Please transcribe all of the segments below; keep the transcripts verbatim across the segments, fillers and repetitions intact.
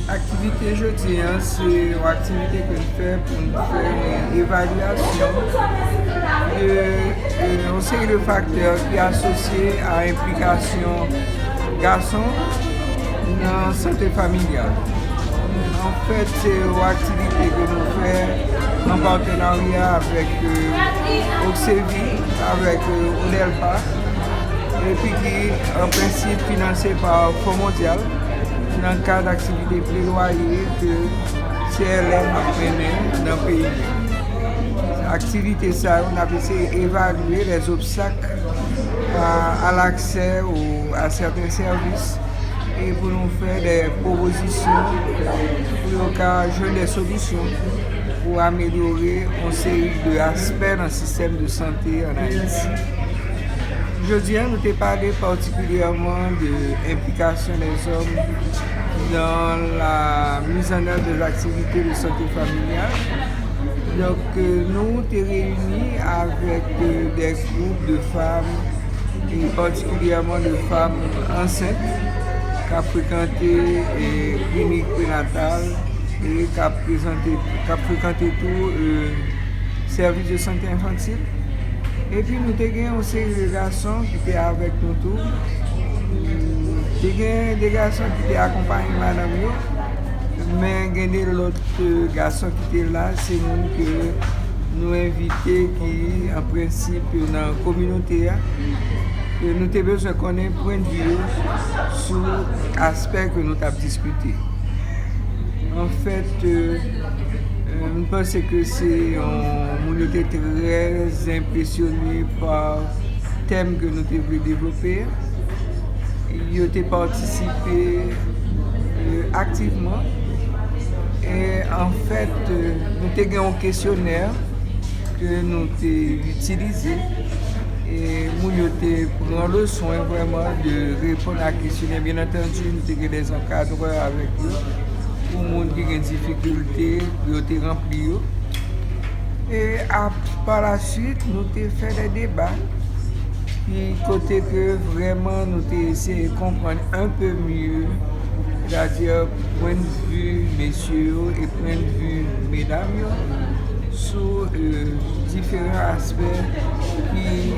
Aktivite jodi a, se yon aktivite ke n fè pou n fè yon evalyasyon de, de yon seri de faktè ki asosye a enplikasyon gason nan sante familyal. Anfèt, se yon aktivite ke nou fè an patenarya avèk, euh, Oxevi, avèk, euh, Odelpa, epi ki an prensip finanse pa Fon Mondyal nan kad aktivite pledwaye ke C L M ap mennen nan peyi a. Aktivite sa yo, n ap eseye evalye les obstacles à, à l'accès au, à certains services e pou nou fè de pwopozisyon pou yo ka jwenn de solisyon pou amelyore yon seri de aspè nan sistèm de sante ann Ayiti. Jodi a, nou te pale patikilyèman de enplikasyon dèzòm dans la mise en œuvre des activités de santé familiale. Donk, euh, nou te reyini avèk, euh, de gwoup de fanm, e patikilyèman de fanm ansent, k ap frekante, e, klinik prenatal e k ap prezante, k ap frekante tou, e, sèvis de sante enfantil. Epi nou te gen yon seri de gason ki te avèk nou tou. Te gen de gason ki te akonpaye madanm yo, men gen de lòt, e, gason ki te la, se moun ke nou envite ki, an prensip, nan kominote a. E nou te bezwen konnen pwennvi yo sou aspè ke nou t ap diskite. Anfèt, e, e, m panse ke se yon, moun yo te trè enpresyone pa tèm ke nou te vle devlope a. Yo te patisipe, e, aktivman. E anfèt, e, nou te gen yon kesyonè ke nou te itilize. E moun yo te pran le swen vrèman de reponn a kesyonè. Byen antandi, nou te gen de ankadrè avèk yo pou moun ki gen difikilte pou yo te ranpli yo. E ap, pa la swit, nou te fè de deba ki kote ke vrèman nou te eseye konprann un peu mieux, sètadi pwennvi mesye yo e pwennvi medam yo sou, e, diferan aspè ki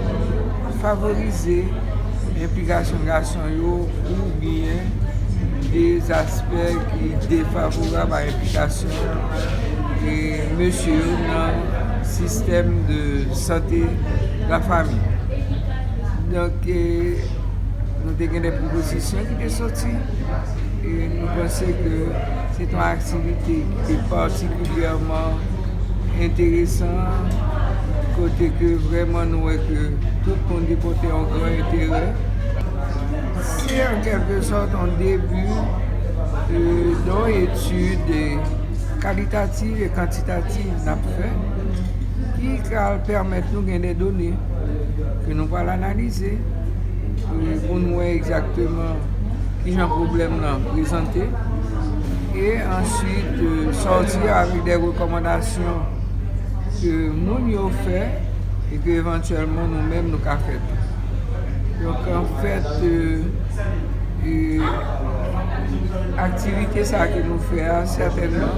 favorize enplikasyon gason yo oubyen de aspè ki defavorab a enplikasyon, e, mesye yo nan sistèm de sante lafanmi. Donk, e, nou te gen de pwopozisyon ki te soti. E nou panse ke se te yon aktivite ki te patikilyèman enteresan, kote ke vrèman nou wè ke tout moun te pote yon gran enterè. Se an kèlke sòt yon debi, e, de yon etid, e, kalitativ e kantitativ n ap fè, ki pral pèmèt nou gen de done ke nou pral analize, e, pou n wè egzakteman kijan pwoblèm nan prezante, e answit, e, sòti avèk de rekòmandasyon ke moun yo fè e ke evantyèlman nou menm nou ka fè tou. Donk, anfèt, e, e, aktivite sa ke nou fè a, sètènman,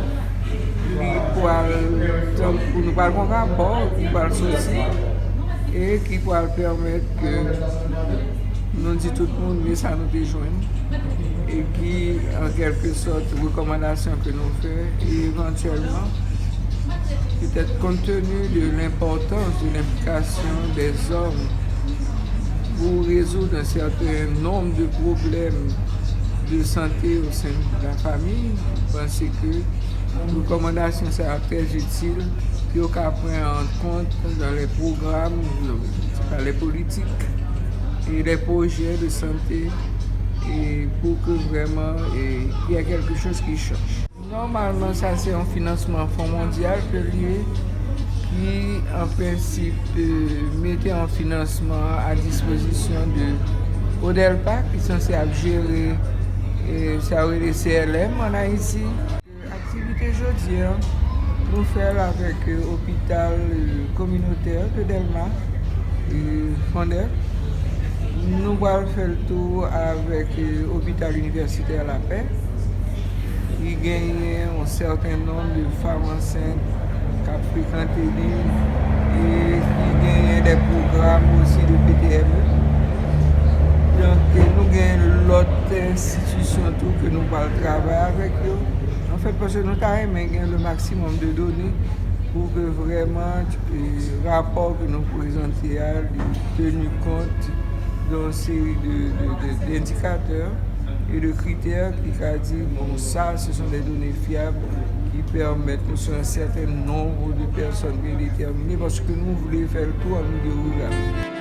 li pral, tankou nou pral gen yon rapò ki pral soti e ki pral pèmèt ke nou di tout moun men sa nou te jwenn e ki, an kèlke sòt, rekòmandasyon ke nou fè e evantyèlman, petèt, compte tenu de l'importance de l'implication des hommes pour résoudre un certain nombre de problèmes de santé au sein de la famille, m panse ke rekòmandasyon sa a trè itil, ke yo ka pran an kont dans les programmes, dans les politiques et les projets de santé, e pou ke vrèman, e, il y a quelque chose qui change. Nòmalman, sa se yon finansman Fon Mondyal ke l ye, ki, an prensip, e, mete yon finansman a dispozisyon de Odelpa, ki sanse ap jere, e, sa yo rele C L M ann Ayiti. Aktivite jodi a, nou fè l avèk, e, opital, e, kominotè de Dèlma, e, Fondèp. Nou pral fè l tou avèk, e, opital inivèsitè Lapè. Ki genyen yon sèten nonb de fanm ansent k ap frekante li e ki genyen de pwogram osi de P T M E. Donk, nou gen lòt enstitisyon tou ke nou pral travay avèk yo. Anfèt, paske nou ta renmen gen le maksimòm de done pou ke vrèman, eh, rapò ke nou prezante a, li teni kont de yon seri de, de, de, d'indicateurs et de critères ki ka di, bon, sa, ce sont des données fiables qui permettent nou sur un certain nombre de personnes bien déterminées, paske nou vle fè l tou an milye riral.